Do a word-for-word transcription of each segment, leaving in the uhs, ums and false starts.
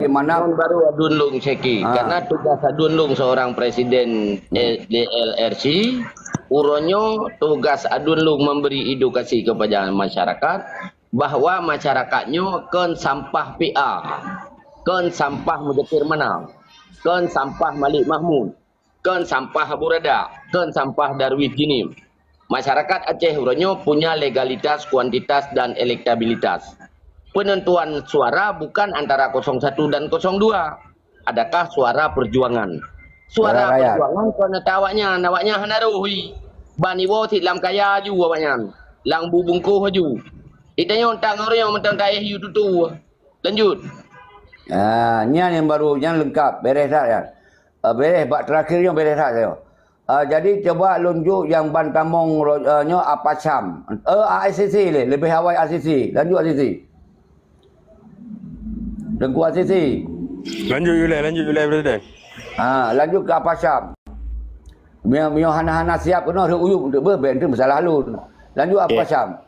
bagaimana? Nyan baru adun lôn, Syeki. Ha. Karena tugas adun lôn seorang presiden, hmm, D L R C, uroe nyoe tugas adun lôn memberi edukasi kepada masyarakat bahwa masyarakat nyoe kon sampah P A, kon sampah Mudakir Manaf, kon sampah Malik Mahmud, kon sampah Abu Radak, kon sampah Darwis Jinim. Masyarakat Aceh uroe nyoe punya legalitas, kuantitas, dan elektabilitas. Penentuan suara bukan antara kosong satu dan kosong dua. Adakah suara perjuangan? Suara, suara rakyat. Perjuangan kon ata awaknyan, awaknyan hana roh. Ban iwoe sit lam kaya aju awaknyan. Lam bu bungkôh aju. Di tanyoe tang uroe nyoe mantong taéh yue tutu. Lanjut. Ah, nyan nyang baru, nyan leungkap. Beres that nyan. Ah, beres, bak terakhir nyoe beres that nyoe. Ah, jadi cuba lôn jok nyang ban tamong ro-, ah, nyoe Apa Syam. Eh, A S C C lé, lebih awai A S C C. Lanjut A S C C. Teungku A S C C. Lanjut Yulai, lanjut Yulai, Presiden. Ah, lanjut ke Apa Syam. Mio, mio hana-hana siap keunoe, rhot uyup untuk beuh, ben tu masalah lôn. Lanjut Apa Syam.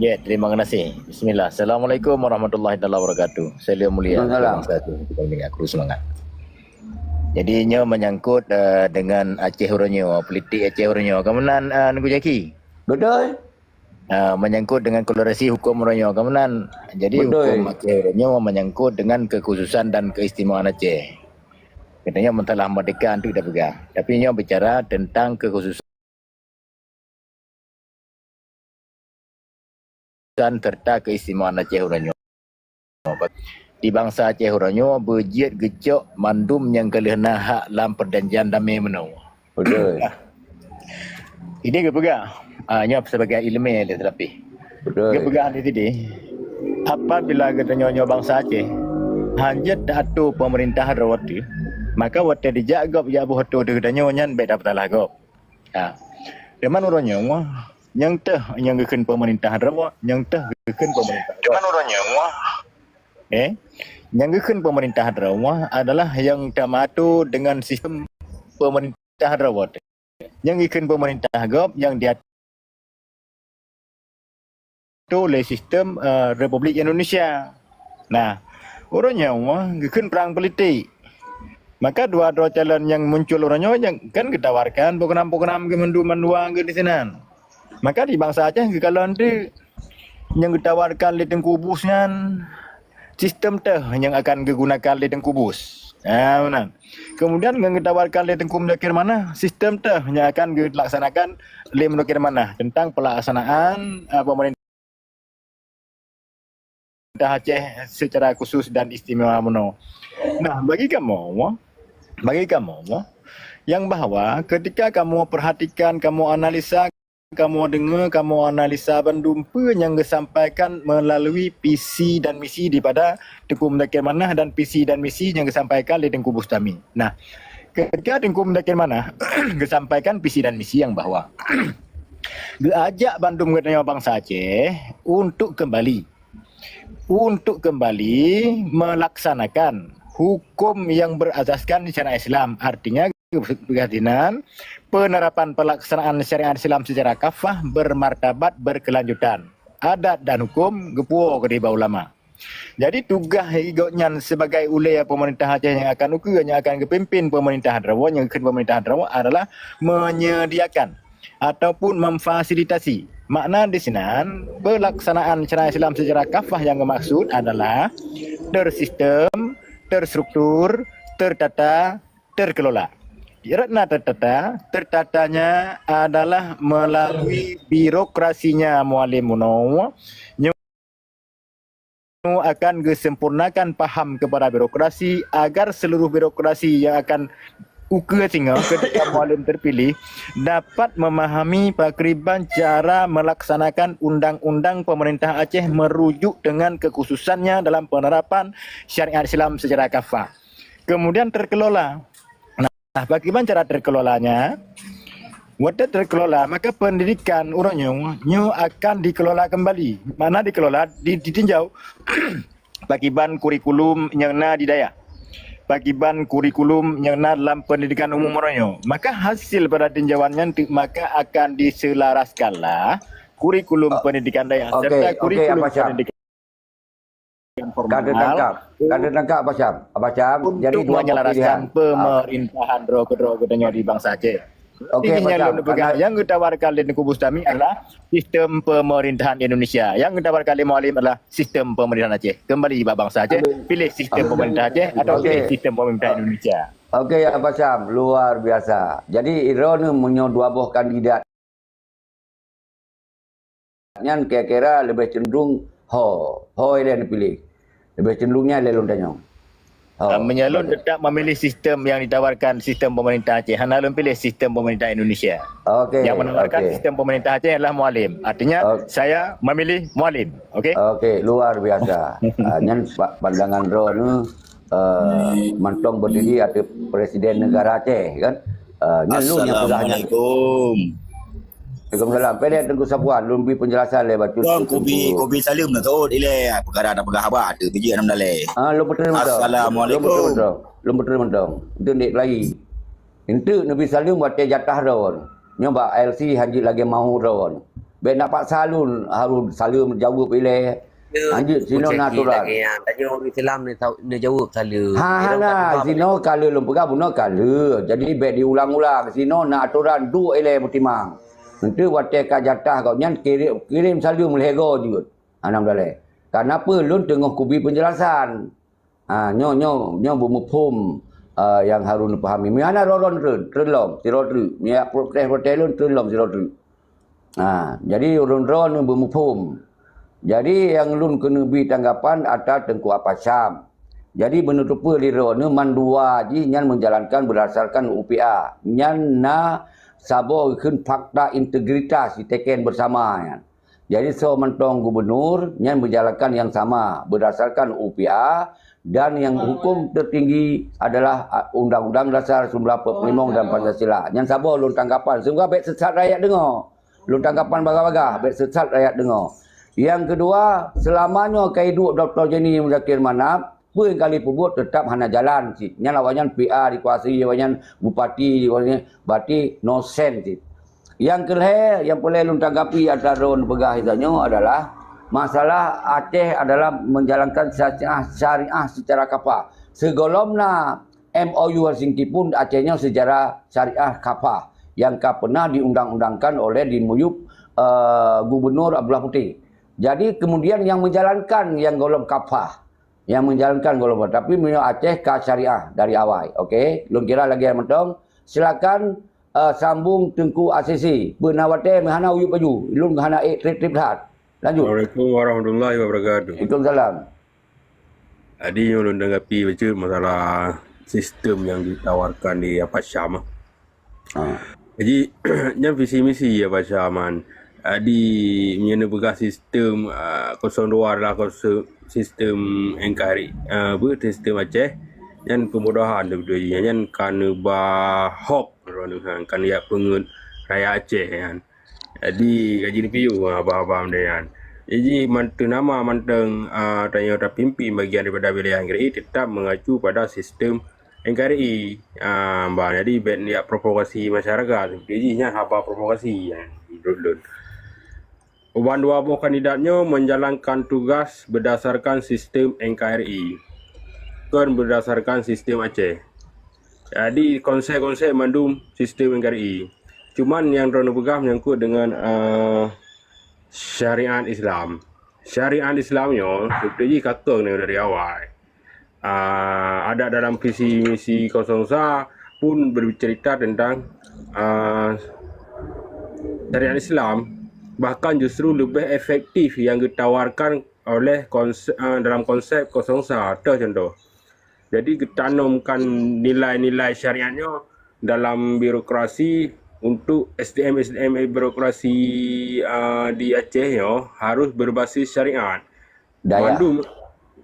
Ya, terima kasih. Bismillah. Assalamualaikum warahmatullahi taala wabarakatuh. Salam mulia. Waalaikumsalam. Terima kasih. Kita mendengar kru semangat. Jadi, nyoe menyangkut, eh, dengan Aceh uroe nyoe, politik Aceh uroe nyoe. Kemudian, eh, Teungku Jaki. Betul. Eh, menyangkut dengan kolorasi hukum uroe nyoe. Kemudian, jadi betul. Hukum Aceh uroe nyoe menyangkut dengan kekhususan dan keistimewaan Aceh. Katanya masalah merdeka tu kita pegang. Tapi nyoe bicara tentang kekhususan serta keistimewaan Aceh uroe nyoe. Di bansa Aceh uroe nyoe beujeuet geucok mandum nyang ka lheueh na hak lam perjanjian damé meunoe. Betul. Ini geupeugah, ah, nyoe sebagai ileumèe lé tetapi. Betul. Geupeugah di sini, apabila geutanyoe nyoe bansa Aceh, hanjeuet teuatoe pemerintah droe teuh, maka watèe dijak gob jak boh atoe teuh geutanyoe nyan bèk tapeusalah gob. Ha. Teuma uroe nyoe, nyang teuh nyang geukheun pemerintah droe, nyang teuh geukheun pemerintah droe. Teuma uroe nyoe, eh, nyang geukheun pemerintah droe adalah nyang tameuatoe dengan sistem pemerintah droe. Nyang geukheun pemerintah gob nyang diat- tu lé sistem, eh, Republik Indonesia. Nah, uroe nyoe geukheun perang politik. Maka dua droe calon nyang muncul uroe nyoe nyang kan geutawarkan program-program geuh mandum mandua geuh di sinan. Maka di bansa Aceh geukalon teuh nyang geutawarkan lé Teungku Bus nyan sistem teuh nyang akan geugunakan lé Teungku Bus. Ha, meunan. Kemudian nyang geutawarkan lé Teungku Muzakir Manaf, sistem teuh nyang akan geulaksanakan lé Muzakir Manaf tentang pelaksanaan, eh, pemerintah Aceh secara khusus dan istimewa meunoe. Nah, bagi kamoe, bagi kamoe, nyang bahwa ketika kamoe perhatikan, kamoe analisa, kamoe deungoe, kamoe analisa bandum peue nyang geusampaikan meulalu visi dan misi daripada Teungku Muzakir Manaf dan visi dan misi nyang geusampaikan lé Teungku Bustami. Nah, ketika Teungku Muzakir Manaf geusampaikan visi dan misi nyang bahwa geuajak bandum geutanyoe bansa Aceh untuk kembali untuk kembali melaksanakan hukum yang berasaskan syariat Islam. Artinya, keprihatinan penerapan pelaksanaan syariat Islam secara kafah, bermartabat, berkelanjutan, adat dan hukum geupuwoe keudéh bak ulama. Jadi, tugaih gobnyan sebagai ulée pemerintah Aceh nyang akan ukeue, nyang akan geupimpin pemerintah droe, nyang geukheun pemerintah droe adalah menyediakan ataupun memfasilitasi. Makna di sinan, pelaksanaan syariat Islam secara kafah nyang geumaksud adalah tersistem, terstruktur, tertata, terkelola. Karena tertata, tertatanya adalah melalui birokrasinya, Mualem, meunoe. Akan geusempurnakan paham kepada birokrasi agar seluruh birokrasi yang akan ukeue singoh ketika Mualem terpilih dapat memahami pakriban cara melaksanakan undang-undang pemerintah Aceh merujuk dengan kekhususannya dalam penerapan syariat Islam secara kafah. Kemudian terkelola. Nah, pakriban cara terkelolanya? Watée terkelola, maka pendidikan uroe nyoe, nyoe akan dikelola kembali. Makna dikelola, di-, ditinjau pakriban kurikulum nyang na di dayah. Pakriban kurikulum nyang na lam pendidikan umum uroe nyoe. Maka hasil pada tinjauan nyan tu maka akan diselaraskanlah kurikulum pendidikan dayah serta kurikulum pendidikan Ka tertangkap. Ka tertangkap, Abah Syam. Abah Syam, jadi untuk dua boh menyelaraskan pilihan. Ah. Pemerintahan droe keudroe geutanyoe di bansa Aceh. Okey, Abah Syam. Nyang lôn peugah, nyang geutawarkan lé Teungku Bustami adalah sistem pemerintahan Indonesia. Nyang geutawarkan lé Mualem adalah sistem pemerintahan Aceh. Kembali bak bansa Aceh, pilih sistem pemerintahan Aceh atau pilih sistem pemerintahan Indonesia. Okey, Abah Syam, luar biasa. Jadi, droeneuh meunyoe dua boh kandidat nyan kira-kira leubeh cenderung ho, ho ilée neupiléh. Leubeh cenderung nyan lé lôn tanyong. Ho. Ah, meunyoe lôn tetap memilih sistem yang ditawarkan sistem pemerintah Aceh, hana lôn pilih sistem pemerintah Indonesia. Okey, yang menawarkan sistem pemerintah Aceh adalah Mualem. Artinya, saya memilih Mualem. Okey? Okey, luar biasa. Ah, nyan pa-, pandangan droeneuh, eh, mantong berdiri ateueh Presiden Negara Aceh, kan? Eh, nyan lôn nyang peugah nyan. Assalamualaikum. Waalaikumsalam. Pih lé Teungku Safwan, lôn bri penjelasan lé bacut. Tuan, kubi, kubi saleuem na seuôt ilée, peukara na peugah haba, tu jih nam dalé. Ah, lôn peutrön mantong. Assalamualaikum. Lôn peutrön mantong. Lôn peutrön mantong. Itu nek lagi. Enteuk neubi saleuem watée jatah droen. Nyoe bak L C hanjeuet lagée mahu droen. Bék nak paksa lôn harus saleuem jaweueb ilée. Hanjeuet sinoe na aturan. Lagée nyan, tanyoe ureueng Islam ni tau, ni jaweueb saleuem. Ha, hana, sinoe ka lheueh lôn peugah bunoe ka lheueh. Jadi bék diulang-ulang. Sinoe na aturan duek ilée beutimang. Enteuk watée ka jatah gobnyan kirém, kirém saleuem lhée goe jeuet. Hana meudalée. Kenapa lôn teungoh kubi penjelasan? Ha, nyoe, nyoe, nyoe beumuphom, ah, nyang harôh neupahami. Meunyo hana droe-droe treun, treun lom, sidroe treuk. Meunyo protes-protes lôn, treun lom, sidroe treuk. Ha, jadi ureueng droeneuh beumuphom. Jadi nyang lôn keuneuk bri tanggapan atra Teungku Abah Syam. Jadi meunurot peue lé droeneuh mandua jih nyan menjalankan berdasarkan U P A. Nyan na saboh geukheun fakta integritas jiteken bersama nyan. Jadi soe mantong gubernur nyan menjalankan yang sama berdasarkan U P A dan yang hukum tertinggi adalah, ah, Undang-Undang Dasar seribu sembilan ratus empat puluh lima dan Pancasila. Nyan saboh lôn tanggapan. Sehingga bék sesat rakyat deungoe. Lôn tanggapan bagah-bagah, bék sesat rakyat deungoe. Yang kedua, selama nyoe ka iduek Doktor Jenny Muzakir Manaf, peue nyang ka lheueh peubuet teutap hana jalan cit. Nyan awaknyan P A dikuasai awaknyan, bupati dikuasai, berarti no sense cit. Nyang keulhée, nyang peureulée lôn tanggapi atra droen peugah tanyoe adalah masalah Aceh adalah menjalankan syariah, syariah secara kafah. Sigohlom na M O U Helsinki pun Aceh nyoe secara syariah kafah nyang ka pernah diundang-undangkan oleh di muyub, eh, Gubernur Abdullah Putih. Jadi kemudian yang menjalankan nyang gohlom kafah, nyang menjalankan gohlom kafah. Tapi meunyoe Aceh ka syariah dari awai. Okey, lôn kira lagée mantong. Silakan, eh, sambung Teungku A C C. Beuna watée meuhana uyueb baju. Lôn hana ék treb-treb that. Lanjut. Assalamualaikum warahmatullahi wabarakatuh. Waalaikumsalam. Jadi nyoe lôn tanggapi bacut masalah sistem nyang ditawarkan di Abah Syam. Ha. Jadi, nyan visi misi Abah Syam. Jadi, meunyoe neupeugah sistem, ah, kosong dua adalah kosong, sistem N K R I, ah, apa, sistem Aceh, nyan kemudahan teuh beutôi. Nyan ka neuba hoax droeneuh nyan, ka neujak peungeut rakyat Aceh nyan. Jadi, ka jineupiyôh abah-abah meunan. Jadi, man-, teunama mantong, ah, tanyoe tapimpin bagian daripada wilayah N K R I tetap mengacu pada sistem N K R I. Ah, bah, jadi bék neujak provokasi masyarakat. Jadi, nyan haba provokasi nyan menurut lôn. Uban dua boh kandidat nyoe menjalankan tugas berdasarkan sistem N K R I, kon berdasarkan sistem Aceh. Jadi, konsep-konsep mandum sistem N K R I. Cuman nyang droeneuh peugah menyangkut dengan, eh, syariat Islam. Syariat Islam nyoe, beutôi jih ka kong dari awai. Ah, ada dalam visi misi kosong sa pun bercerita tentang, ah, syariat Islam. Bahkan justru lebih efektif yang ditawarkan oleh konse-, ah, dalam konsep kosong sa. Teuh contoh. Jadi, geutanamkan nilai-nilai syariat nyoe dalam birokrasi untuk S D M, S D M birokrasi, ah, di Aceh nyoe harus berbasis syariat. Dayah. Mandum,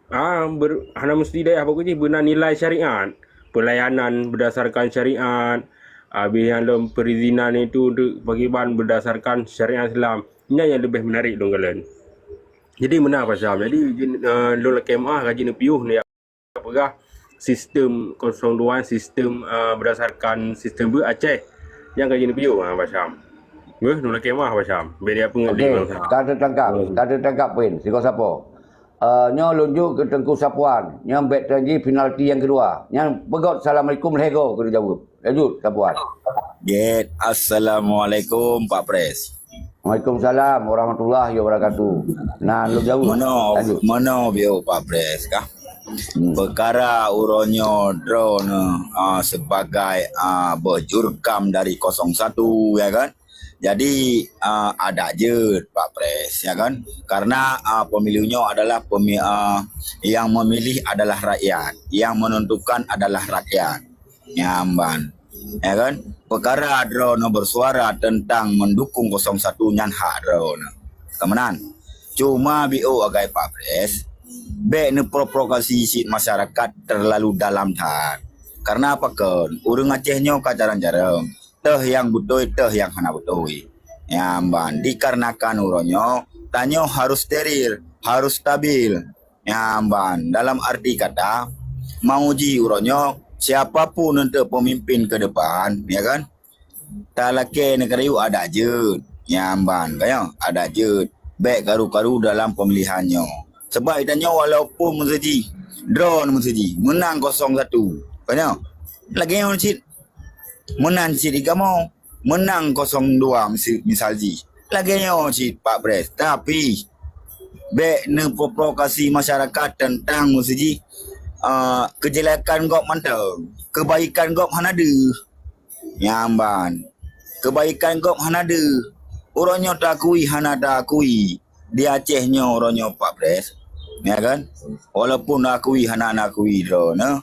ah, ber-, hana mesti dayah, pokok jih beuna nilai syariat. Pelayanan berdasarkan syariat, habis nyang lom perizinan itu untuk pakiban berdasarkan syariat Islam. Nyan nyang leubeh menarik lôn kalon. Jadi meunan Abah Syam. Jadi, jin-, eh, lôn lakée meu'ah ka jineupiyôh ni peugah sistem kosong dua, sistem, eh, berdasarkan sistem beu Aceh nyang ka jineupiyôh, ah, Abah Syam. Beuh, lôn lakée meu'ah Abah Syam. Beda peungeut. Okey, ka teutangkap, ka teutangkap poin. Sigoe sapo? Eh, nyoe lôn jok keu Teungku Sapuan. Nyoe bèk teujadi penalti nyang keudua. Nyan peugöt assalamualaikum lhèe goe keu jaweueb. Lanjut, Sapuan. Jeuet, assalamualaikum, Pak Pres. Waalaikumsalam warahmatullahi wabarakatuh. Nah, lôn jaweueb. Meunoe, lanjut. Meunoe biôh, Pak Pres, kah? Hmm. Peukara uroe nyoe droeneuh, ah, sebagai, ah, boh jurkam dari kosong satu, ya kan? Jadi, ah, adak jeuet, Pak Pres, ya kan? Karena, ah, pemilu nyoe adalah pemi-, ah, yang memilih adalah rakyat, yang menentukan adalah rakyat. Nyan ban. Ya kan? Peukara droeneuh bersuara tentang mendukung kosong satu nyan hak droeneuh. Ka meunan. Cuma biôh agai Pak Pres, bèk neuprovokasi cit masyarakat terlalu dalam that. Karena apa kon? Ureueng Aceh nyoe ka jarang-jarang. Teuh nyang beutôi, teuh nyang hana beutôi. Nyan ban. Dikarenakan uroe nyoe, tanyoe harus steril, harus stabil. Nyan ban, dalam arti kata, meuuji uroe nyoe, siapa pun untuk pemimpin ke depan, ya kan? Talakèe neukarayuek adak jeuet. Nyan ban, ka nyoe, adak jeuet. Bèk karu-karu dalam pemilihan nyoe. Sebab geutanyoe walaupun meuseujih, droeneuh meuseujih, meunang kosong satu. Ka nyoe, lagèe nyoe cit. Meunan cit di kamoe, meunang kosong dua misi-, misal jih. Lagèe nyoe cit Pak Pres. Tapi, bèk neuprovokasi masyarakat teuntang meuseujih, ah, keujelekan gob mantong, keubaikan gob hana deuh. Nyan ban. Keubaikan gob hana deuh. Uroe nyoe taakui hana taakui. Di Aceh nyoe uroe nyoe Pak Pres. Ya kan? Walaupun akui hana akui droeneuh,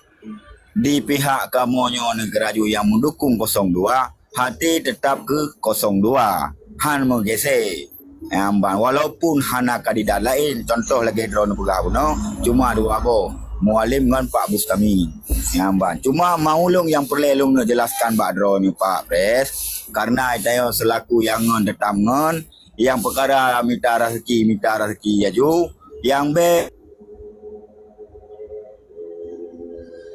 di pihak kamoe nyoe neugeuraju nyang meudukung kosong dua, hati teutap keu kosong dua, han meugeusé. Nyan ban, walaupun hana kandidat laén, contoh lagèe droeneuh peugah bunoe, cuma dua boh, Mualem ngon Pak Bustami. Nyan ban, cuma mau lôn nyang peureulèe lôn neujeulaskan bak droeneuh Pak Pres, karena tanyoe seulaku nyang ngon teutap ngon, nyang peukara mita raseuki, mita raseuki laju, nyang bèk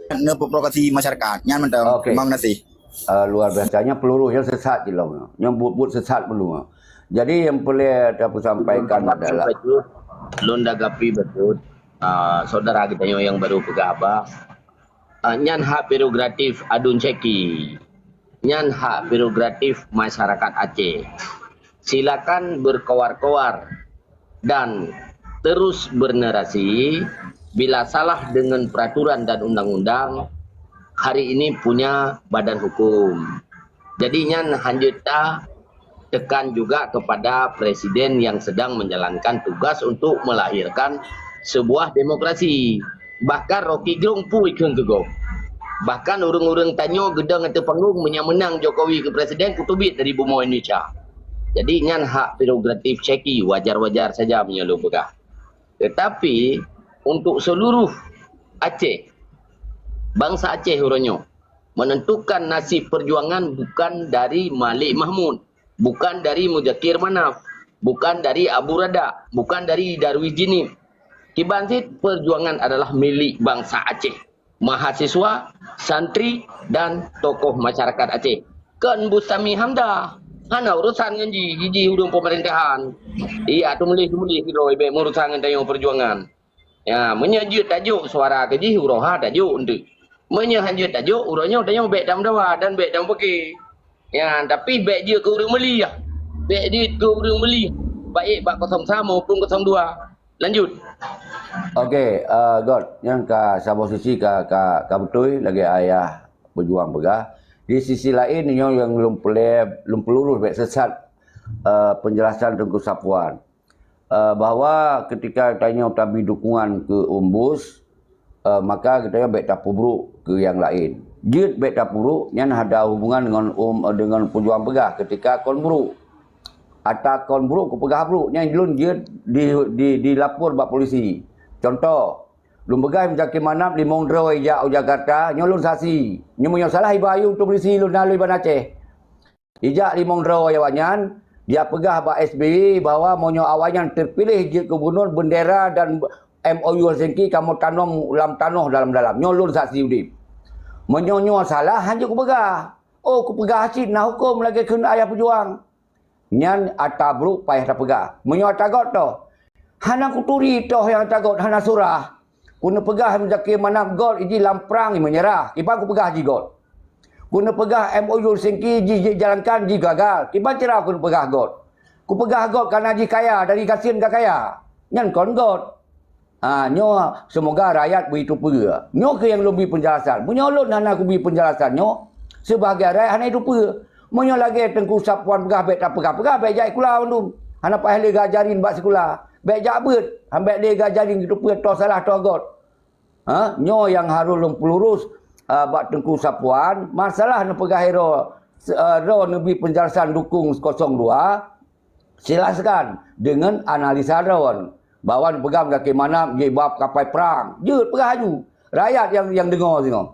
neuprovokasi masyarakat. Nyan mantong. Oke. Terima kasih. Eh, luar biasa. Nyan peluru nyang sesat jih lom. Nyan buet-buet sesat peluru. Jadi, nyang peureulèe tapeusampaikan adalah, lôn tanggapi beutôi, ah, saudara geutanyoe nyang baru peugah haba. Ah, nyan hak prerogatif Adun Syeki. Nyan hak prerogatif masyarakat Aceh. Silakan berkoar-koar dan terus bernarasi, bila salah dengan peraturan dan undang-undang, hari ini punya badan hukum. Jadi nyan hanjeuet ta tekan juga kepada presiden yang sedang menjalankan tugas untuk melahirkan sebuah demokrasi. Bahkan Rocky Gerung pui kheun keu gob. Bahkan ureuëng-ureuëng tanyoe geudong ateueh panggong meunyoe meunang Jokowi keu presiden kuteubiet dari bumoe Indonesia. Jadi nyan hak prerogatif Syeki, wajar-wajar saja meunyoe lôn peugah. Tetapi untuk seluruh Aceh, bangsa Aceh uroe nyoe, menentukan nasib perjuangan bukan dari Malik Mahmud, bukan dari Muzakir Manaf, bukan dari Abu Radak, bukan dari Darwis Jinib. Kiban cit perjuangan adalah milik bangsa Aceh, mahasiswa, santri, dan tokoh masyarakat Aceh. Kon Bustami Hamzah. Hana urusan ngon jih, jih ureuëng pemerintahan. Iya, teumeuleh-teumeuleh keudroe bèk meurusan ngon tanyoe perjuangan. Ya, meunyoe jeuet tajok suara keu jih, uroe ha tajok eunteuk. Meunyoe han jeuet tajok, uroe nyoe tanyoe bèk tameudawa dan bèk tameupiké. Ya, tapi bèk jeuet keu ureuëng meuli, ya. Bèk jeuet keu ureuëng meuli. Baik bak kosong sa maupun kosong dua. Lanjut. Oke, eh, Got, nyan ka saboh sisi ka, ka, ka beutôi lagèe ayah pejuang peugah. Di sisi laén, nyoe nyang lôn peureulèe, lôn peulurus bèk sesat, eh, penjelasan Teungku Sapuan. Eh, bahwa ketika tanyoe tabri dukungan keu Umbus, eh, maka geutanyoe bèk tapeubrok keu nyang laén. Jeuet bèk tapeubrok, nyan hana hubungan deungon um, deungon pejuang peugah ketika kon brok. Ata kon brok kupeugah brok, nyan lôn jeuet di, di, dilapor bak polisi. Contoh, lôn peugah Muzakir Manaf limong droe ijak u Jakarta, nyoe lôn saksi. Nyoe meunyoe salah iba ayue untuk polisi lôn na lôn iban Aceh. Ijak limong droe awaknyan, jipeugah bak S B Y bahwa meunyoe awaknyan teupiléh jeuet gubunur, bendera dan M O U Helsinki kamoe tanom lam tanoh dalam-dalam. Nyoe lôn saksi udeb. Meunyoe nyoe salah, han jeuet kupeugah. Oh, kupeugah cit na huköm lagèe kheun ayah pejuang. Nyan ata brok payah tapeugah. Meunyoe ata göt toh, Hana kuturi toh nyang tagot hana surah. Keuneuk peugah Muzakir Manaf got jih lam prang meunyeurah. Kiban kupeugah jih got. Keuneuk peugah M O U Helsinki jih jijalankan jih gagal. Kiban cara keuneuk peugah got. Kupeugah got kareuna jih kaya, dari gasien ka kaya. Nyan kon got. Ha, nyoe seumoga rakyat beu jiteupeue. Nyoe keuh nyang lôn bri peunjelasan. Meunyoe lôn hana kubri peunjelasan nyoe, seubahagian rakyat hana jiteupeue. Meunyoe lagèe Teungku Safwan peugah bèk tapeugah-peugah, bèk jak sikula mandum. Hana payah lé geuajarin bak sikula. Bèk jak beuet, han bèk lé geuajarin jiteupeue toh salah toh got. Ha, nyoe nyang harôh lôn peulurus, ah, bak Teungku Safwan, masalah neupeugah droe, se-, ah, droe neubri peunjelasan dukung kosong dua, jelaskan deungon analisa droen bahwa neupeugah Muzakir Manaf jibab kapai prang. Jeuet peugah laju. Rakyat nyang, nyang deungoe singoh.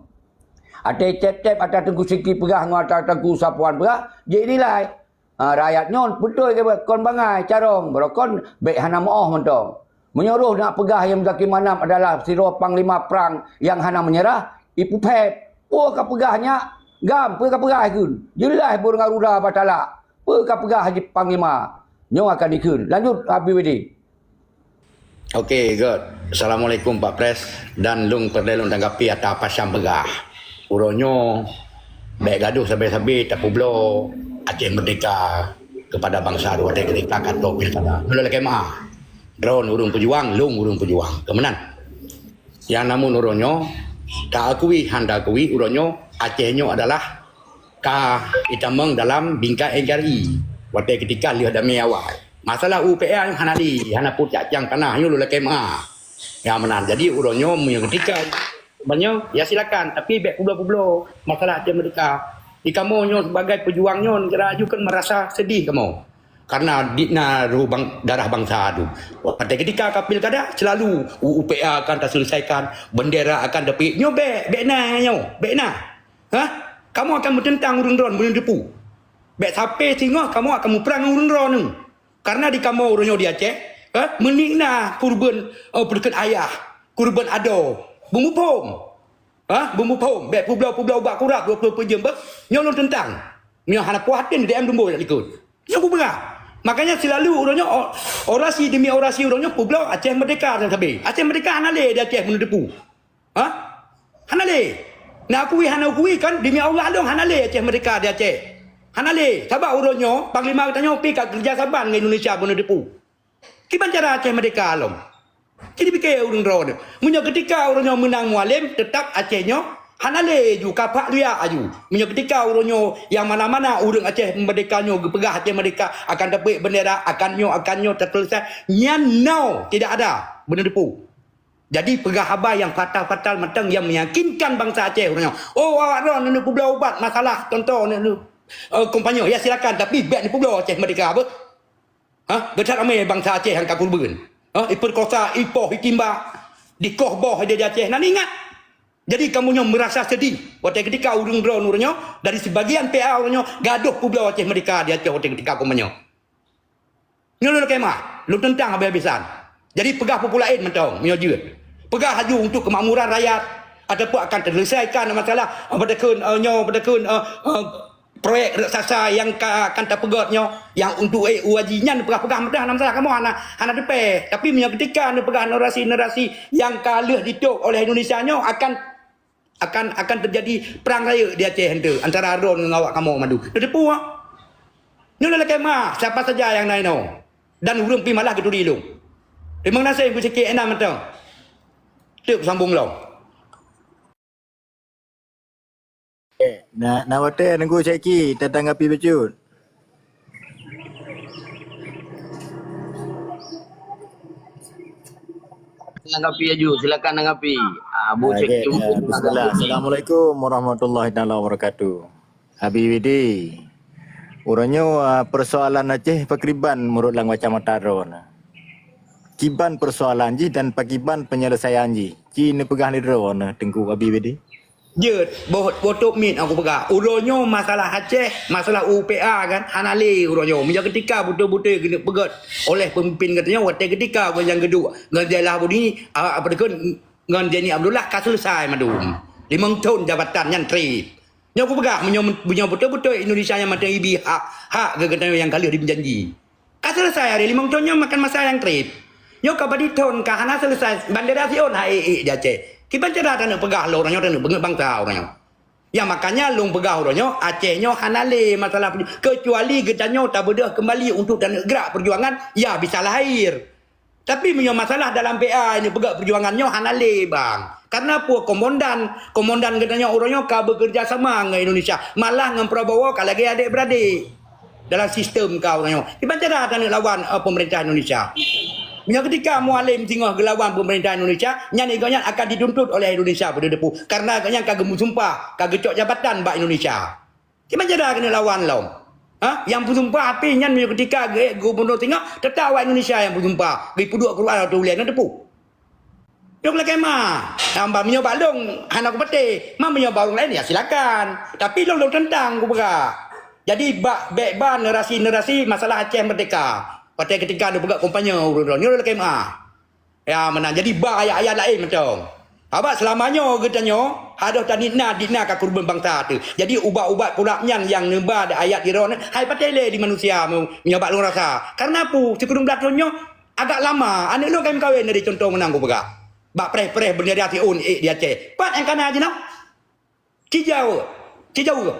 Até cép-cép atra Teungku Siki peugah ngon atra Teungku Safwan peugah, jeuet nilai. Ah, rakyat nyoe beutôi ke kon bangai carông, beurokon bèk hana meu'oh mantong. Meunyoe roh nak peugah nyang Muzakir Manaf adalah sidroe panglima prang nyang hana meunyeurah, ipuphét. Peue ka peugah nyak? Gam, peue ka peugah kheun? Jeulaih beureueng ruda batalak. Peue ka peugah jih panglima? Nyoe akan dikheun. Lanjut, Abi Widi. Oke, good. Assalamualaikum, Pak Pres. Dan lôn peureulèe lôn tanggapi ata Pak Syam peugah. Uroe nyoe bèk gadoh sabe-sabe tapeubloe Aceh Merdeka kepada bangsa dua watèe ketika ka trôh pilkada. Lôn lakèe meu'ah. Droen ureueng peujuang, lôn ureueng peujuang. Keu meunan. Nyang namun uroe nyoe, ta akui han ta akui uroe nyoe Aceh nyoe adalah ka itamong dalam bingkai N K R I watèe ketika lheueh damé awai. Masalah U P A nyoe hana lé, hana peue cak cang tanah nyoe lôn lakèe meu'ah. Nyang meunan. Jadi uroe nyoe meunyoe ketika banyoe, ya silakan, tapi bèk peubloe-peubloe masalah Aceh Merdeka. Di kamoe nyoe sebagai peujuang nyoe, neugara aju kan merasa sedih kamoe. Karena di na roh bang-, darah bangsa tu. Watèe ketika ka pilkada, selalu U-, U P A akan taselesaikan, bendera akan tapeuék. Nyoe bèk, bèk na nyoe, bèk na. Hah? Kamoe akan meuteuntang ureueng droen, ureueng teupu. Bèk sampé singoh kamoe akan muprang ngon ureueng droen. Karena di kamoe uroe nyoe di Aceh, eh, meunik na keureubeuen, eh, peue kheun ayah, keureubeuen adoe. Beumuphom. Ha? Beumuphom. Bèk peubloe-peubloe ubat kurab dua ploh peuet jeuem beuh. Nyoe lôn teuntang. Nyoe hana puas até di D M Dumbo jak likot. Nyoe kupeugah. Makanya selalu uroe nyoe o-, orasi demi orasi uroe nyoe peubloe Aceh Merdeka dan sabe. Aceh Merdeka hana lé di Aceh meunurot teupeu. Ha? Hana lé. Nak akui hana akui kan, demi Allah lôn hana lé Aceh Merdeka di Aceh. Hana lé. Sabab uroe nyoe, panglima geutanyoe pi ka keureuja saban ngon Indonesia beuneuteupeu. Kiban cara Aceh Merdeka lom. Jadi pike ureueng droeneuh. Meunyoe ketika ureueng nyoe meunang Mualem, teutap Aceh nyoe hana lé ju, ka phak luyak aju. Meunyoe ketika uroe nyoe nyang mana-mana ureueng Aceh Merdeka nyoe geupeugah Aceh Merdeka akan tapeuék bendera, akan nyoe, akan nyoe, teuseuleusoe. Nyan no, tidak ada. Beuneuteupeu. Jadi, peugah haba nyang fatal-fatal mantong nyang meyakinkan bansa Aceh uroe nyoe. Oh, awak droeneuh peubloe ubat masalah, contoh, neuh, neuh, eh, kampanye. Ya, silakan, tapi bèk neupeubloe Aceh Merdeka beuh. Ha? Geuchat ramé bansa Aceh nyang ka keureubeuen. Ha? Ipeukosa, ipoh, itimbak, dikoh boh di Aceh. Nah, ingat. Jadi, kamoe nyoe merasa sedih. Watèe ketika ureueng droeneuh uroe nyoe, dari sebagian P A uroe nyoe, gadoh peubloe Aceh Merdeka di Aceh watèe ketika kampanye. Nyoe lôn lakèe meu'ah, lôn teuntang habéh-habésan. Jadi peugah peue-peue laén mantong, meunyoe jeuet. Peugah laju untuk kemakmuran rakyat, ataupun akan terselesaikan masalah, eh, peue takheun, eh, nyoe, peue takheun, eh, eh, proyek raksasa nyang ka, akan tapeugöt nyoe, nyang untuk, eh, u haji nyan peugah-peugah mantong hana masalah, kamoe hana, hana teupèh. Tapi meunyoe ketika neupeugah narasi-narasi nyang ka lheueh jitôb oleh Indonesia nyoe akan Akan, akan teujadi prang rayeuk di Aceh eunteuk antara droeneuh ngon awak kamoe mandum. Neuteupeue? Nyoe lôn lakèe meu'ah, siapa saja nyang na inoe dan ureueng pih malah geuturi lôn. Teurimong gaséh Teungku Syekh Enam mantong. Teuk sambong lom. Eh, na, na watèe Teungku Syekh tatanggapi bacut. Tanggapi laju, silakan tanggapi. Ah, Abu Syekh Jumhur. Bismillah. Assalamualaikum warahmatullahi taala wabarakatuh. Abi Widi, uroe nyoe, ah, persoalan Aceh pakriban meunurot lam kacamata droeneuh? Kiban persoalan jih dan pakiban penyelesaian jih? Ci neupeugah lé droeneuh, Teungku Abi Widi. Jeuet, boh, boh top mit aku peugah. Uroe nyoe masalah Aceh, masalah U P A kan, hana lé uroe nyoe. Meunyoe ketika beutôi-beutôi keuneuk peugöt oleh pemimpin geutanyoe, watèe ketika ureueng nyang geuduek ngon Zainal Abidin, a, apa takheun, ngon Zaini Abdullah ka selesai mandum. Limong thon jabatan nyan trép. Nyoe kupeugah, meunyoe, meunyoe beutôi-beutôi Indonesia nyan mantong ibi hak, hak geutanyoe nyang ka lheueh jijanji. Ka selesai hari limong thon nyoe makan masa nyang trép. Nyoe ka badi thon ka hana selesai, bandera Sion ha ék-ék di Aceh. Kiban cara taneuk peugah lé uroe nyoe taneuk beungeut bansa uroe nyoe. Nyang makanya lôn peugah uroe nyoe, Aceh nyoe hana lé masalah perju-, keucuali geutanyoe tabeudôh keumbali untuk taneuk grak peujuangan, ya bisa lahir. Tapi meunyoe masalah dalam P A ini peugah peujuangan nyoe hana lé, bang. Karena peue komandan, komandan geutanyoe uroe nyoe ka bekerja sama ngon Indonesia, malah ngon Prabowo ka lagèe adék beuradék. Dalam sistem ka uroe nyoe. Kiban cara taneuk lawan, eh, pemerintah Indonesia. Meunyoe ketika Mualem singoh geulawan pemerintah Indonesia, nyan gobnyan akan dituntut oleh Indonesia beuteupeue. Karena gobnyan ka geumeusumpah, ka geucok jabatan bak Indonesia. Kiban cara keuneuk lawan lom. Ha? Nyang peusumpah api nyan meunyoe ketika geu-, gubernur singoh, teutap awak Indonesia nyang peusumpah. Geupeuduek Quran atau ulèe na teupeu. Nyoe lakèe ma. Hamba meunyoe bak lôn hana kupatéh. Ma meunyoe bak ureueng laén, ya silakan. Tapi lôn, lôn tentang kupeugah. Jadi bak, bèk ba nerasi-nerasi masalah Aceh Merdeka. Watèe ketika lôn peugah kampanye ureueng droe. Nyoe lakèe ma. Ya, meunan. Jadi ba ayat-ayat laén mantong. Sabab seulama nyoe geutanyoe, adoh tanit na, dit na ka keureubeuen bansa teuh. Jadi ubat-ubat pula nyan nyang neuba ayat di droe nyan, hai patéh lé di manusia meu-, meunyoe bak lôn rasa. Karena peue? Sikureueng blah thon nyoe, agak lama, aneuk lôn ka meukawen dari contoh meunan kupeugah. Bak preh-preh bendera Sion ék di Aceh. Pat nyang kana jinoe? Cijau. Cijau.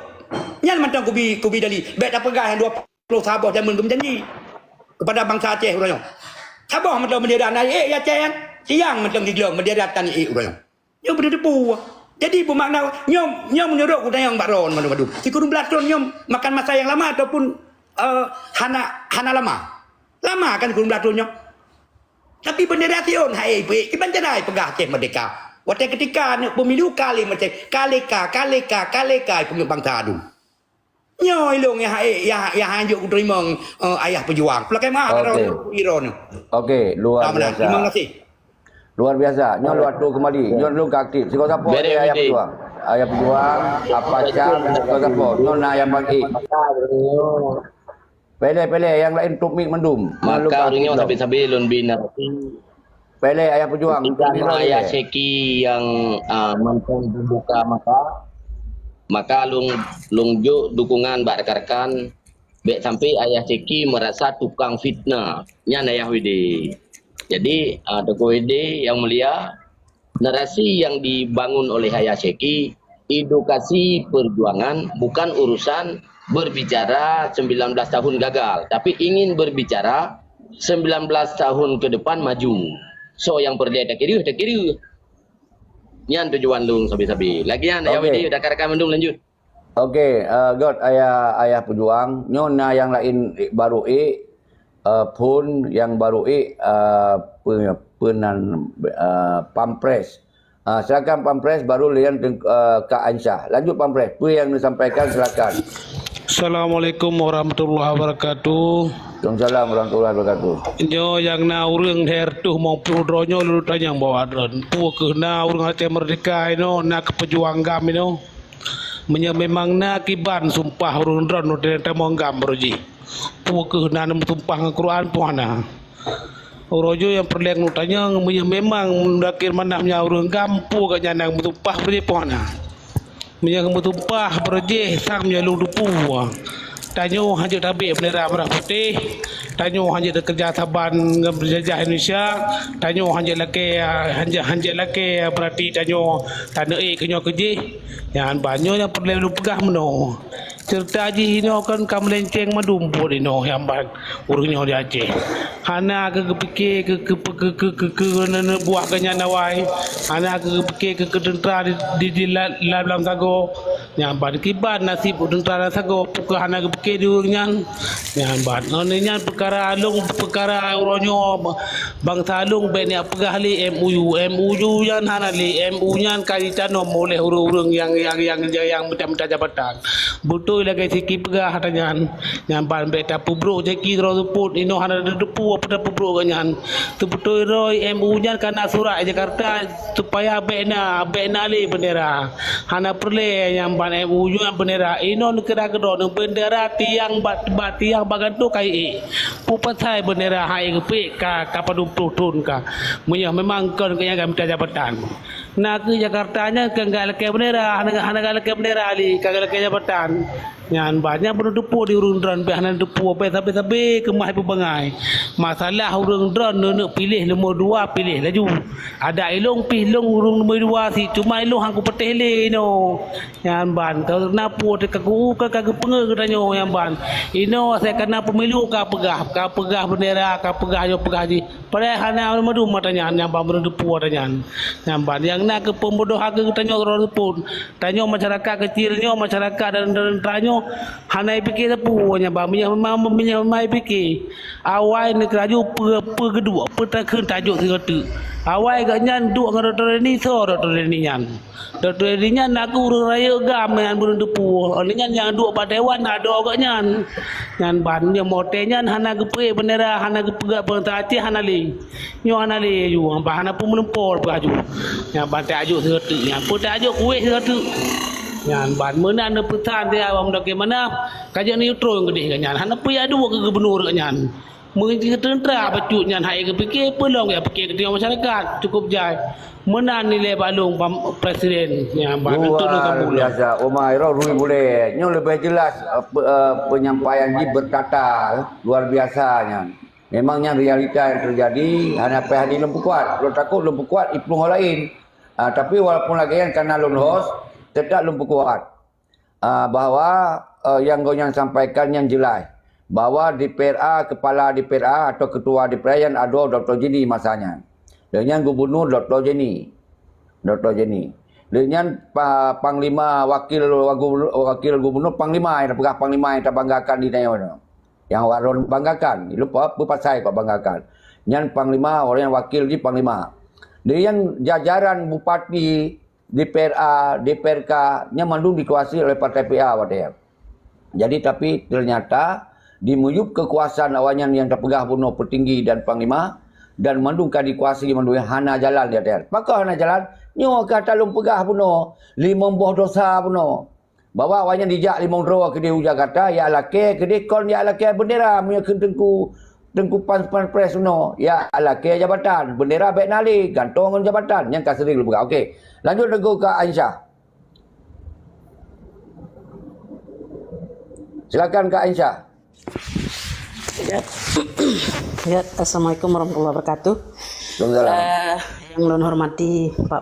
Nyan mantong kubi, kubi dali. Bèk tapeugah nyang dua ploh saboh jameun geumeujanji kepada bansa Aceh uroe nyoe. Saboh mantong bendera na ék di Aceh nyan. Siang mantong diglong bendera tan ék uroe nyoe. Nyoe beuteupeue. Jadi, beumakna, nyoe, nyoe meunurot geutanyoe bak droe mandum-mandum. Sikureueng blah thon nyoe makan masa nyang lama ataupun, eh, hana, hana lama? Lama kan sikureueng blah thon nyoe? Tapi bendera Sion hai peuék, kiban cara peugah Aceh Merdeka. Watèe ketika aneuk pemilu ka lé macam, ka lé ka, ka lé ka, ka lé ka, peungeut bansa dum. Nyoe ilong nyang hai, nyang, nyang hanjeuet kuteurimong, eh, ayah peujuang. Pulakèe meu'ah, Okey. Droeneuh, droeneuh. Okey, luar Sama dah. Biasa. Terima kasih. Luar biasa. Nyoe luar tu kembali. Nyoe lu ka aktif. Sikok sapo Very ayah ready. Pejuang. Ayah pejuang, apa cam, sikok sapo. Nyoe na ayah bagi. Pele-pele yang lain tutup mic mandum. Nyoe lu ka aktif. Maka ureueng nyoe lom. Sabe-sabe lôn bina. Pele ayah pejuang, tutup mic mandum. Ayah Syeki yang, ah, mantan pembuka masa. Maka lôn, lôn jok dukungan bak rakan-rakan. Bèk sampai ayah Syeki merasa tukang fitnah. Nyan ayah Widi. Jadi, ah, Teungku Widi yang mulia, narasi yang dibangun oleh ayah Syeki, edukasi perjuangan bukan urusan berbicara sembilan belas tahun gagal, tapi ingin berbicara sembilan belas tahun ke depan maju. So yang peureulèe takira, takira. Nyan tujuan lôn sabe-sabe. Lagian ayah Okey. Widi, rakan-rakan mandum lanjut. Okey, eh, göt ayah, ayah pejuang. Nyoe na nyang laén baru ék, eh, phon nyang baru ék, eh, pe-, peunan, eh, Pampres. Ah, silakan Pampres, baru lian teng-, eh, Kak Aisyah. Lanjut Pampres, peue nyang neusampaikan silakan. Assalamualaikum warahmatullahi wabarakatuh. Waalaikumsalam warahmatullahi wabarakatuh. Nyoe nyang na ureueng lhèe reutôh limong ploh droe nyoe lôn tanyong bak droeneuh. Peue keuh na ureueng Aceh Merdeka inoe na keu peujuang GAM inoe? Meunyoe memang na kiban sumpah ureueng droeneuh tamong GAM baroe jih. Peue keuh na neumeusumpah ngon Quran peue hana? Uroe nyoe nyang peureulèe lôn tanyong, meunyoe memang mudakir manah nyan ureueng GAM, peue gobnyan nyang meusumpah baroe jih peue hana? Meunyoe meusumpah baroe jih sang meunyoe lôn teupeu. Tanyoe hanjeuet tabek bendera merah putih, tanyoe hanjeuet teukeureuja saban ngon peujajah Indonesia, tanyoe hanjeuet lakèe, hanjeuet, hanjeuet lakèe beurati tanyoe taneuk ék keu nyoe keu jih. Nyan ban nyoe nyang peureulèe lôn peugah meunoe. Ceurita jih inoe kan ka meulenceng mandum buet inoe nyang ban ureueng nyoe di Aceh. Hana keu geupike keu, keu, keu, keu, keu, keu, keu, keu, keu buah gobnyan awai. Hana keu geupike keu, keu teuntra di, di, di la-, lam, lam sagoe. Nyang ban kiban naseb teuntra lam sagoe, peue keuh hana geupike di ureueng nyan. Nyang ban, ngon nyan peukara lôn, peukara uroe nyoe, bansa lôn bèk neujak peugah lé M O U. M O U nyan hana lé, M O U nyan ka jitanom oleh ureueng-ureueng nyang, nyang, nyang, nyang, nyang mita-mita jabatan. Beutôi lagèe Syeki peugah ata nyan. Nyan ban bèk tapeubrôk Syeki droe seupôt, inoe hana tateupeue peue tapeubrôk gobnyan. Teubeutôi droe M O U nyan ka na surat Jakarta supaya bèk na, bèk na lé bendera. Hana peureulèe nyang ban M O U nyan bendera. Inoe neukira keudroe bendera tiang bak, bak tiang bak gantoe ka ék. Peue pasai bendera han ék geupeuék ka, ka padum ploh thon ka. Meunyoe memang kon keu nyang ka mita jabatan. Na keuh Jakarta nyan ka galakée beundera, hana, hana galakée beundera lé, ka galakée jabatan. Nyan ban nyan beuneuteupue di ureuëng droen, beh hana teupue, beh sabe-sabe keumah ipeubangai. Masalah ureuëng droen neuneuk piléh nomor dua, piléh laju. Adak ilong pih long ureuëng nomor dua sit, cuma ilong han kupatéh lé inoe. Nyan ban, ka na peue teuka ku, ka, ka geupeungeut geutanyoe nyan ban. Inoe asai ka na pemilu ka peugah, ka peugah beundera, ka peugah nyoe peugah jih. Padahai hana mandum mata nyan, nyan ban meureudeupue ata nyan. Nyan ban nyang na keu peubodoh ageueng tanyoe keudroe seupôt. Tanyoe masyarakat keucil nyoe, masyarakat dan, dan tanyoe hana ipike sapeue nyan ban meunyoe ma-, meunyoe ma ipike. Awai neukeuraju peu-, peugeuduek, peu takheun tajok sigoe teuk. Awai geuh nyan duek ngon Dokto Deni, soe Dokto Deni nyan? Dokto Deni nyan na keuh ureuëng rayeuk GAM nyang beureudeupue, oh nyan nyang duek bak dewan na do geuh nyan. Nyan ban nyoe mote nyan hana geupeuék beundera, hana geupeugah bansa Aceh hana lé. Nyoe hana lé aju, bah hana peue meulumpo peue aju. Nyan ban tajok sigoe teuk nyan, peu tajok kueh sigoe teuk. Nyan ban meunan neupeusan dia awak meudoke mana, ka jeuet neuyue tron keudeh geuh nyan, hana peue adu keu gubunur geuh nyan. Meunyoe teuntera bacut nyan hai geupike, peulong ya pike keu masyarakat, cukup jai. Meunan nilai bak lôn pam-, presiden nyang bak Luar untuk lôn sambung lôn. Biasa, Oma Iro Rui Bulé. Nyoe lebih jelas, eh, pe-, eh, penyampaian jih bertata, luar biasa nyan. Memang nyan realita yang terjadi, hana payah di lôn peukuat. Lôn takot lôn peukuat, iplueng orang lain. Ah, tapi walaupun lagée nyan karena lôn host, tetap lôn peukuat. Ah, bahwa, eh, yang gobnyan sampaikan nyan jelas, bahwa D P R A, kepala D P R A atau ketua D P R A yang ada Dokto Jeni masanya. Lheueh nyan gubernur Dokto Jeni. Dokto Jeni. Lheueh nyan pa-, panglima wakil wagu-, wakil gubernur panglima yang peugah panglima yang terbanggakan di Nayau tu. Yang awak lôn banggakan, lupa apa pasai kok banggakan. Nyan panglima, orang yang wakil di panglima. Lheueh nyan jajaran bupati, D P R A, D P R K, nyan mandum dikuasai oleh partai P A watée. Jadi, tapi ternyata di miyueb kekuasaan awaknyan nyang tapeugah bunoe peutinggi dan panglima, dan mandum ka dikuasai mandum hana jalan di ateueh. Pakon hana jalan? Nyoe ka talôn peugah bunoe, limong boh dosa bunoe. Bahwa awaknyan dijak limong droe keudeh u Jakarta, jak lakée keudeh kon jak lakée beundera meunyoe kheun teungku Teungku Pan, Pan Pres unoe, ya, lakée jabatan, beundera bék na lé, gantoe ngon jabatan, nyang ka sering lôn peugah. Oke, lanjut Teungku Kak Aisyah. Silakan Kak Aisyah. Ya. Ya, assalamualaikum warahmatullahi wabarakatuh. Waalaikumsalam. Eh, yang lôn hormati Pak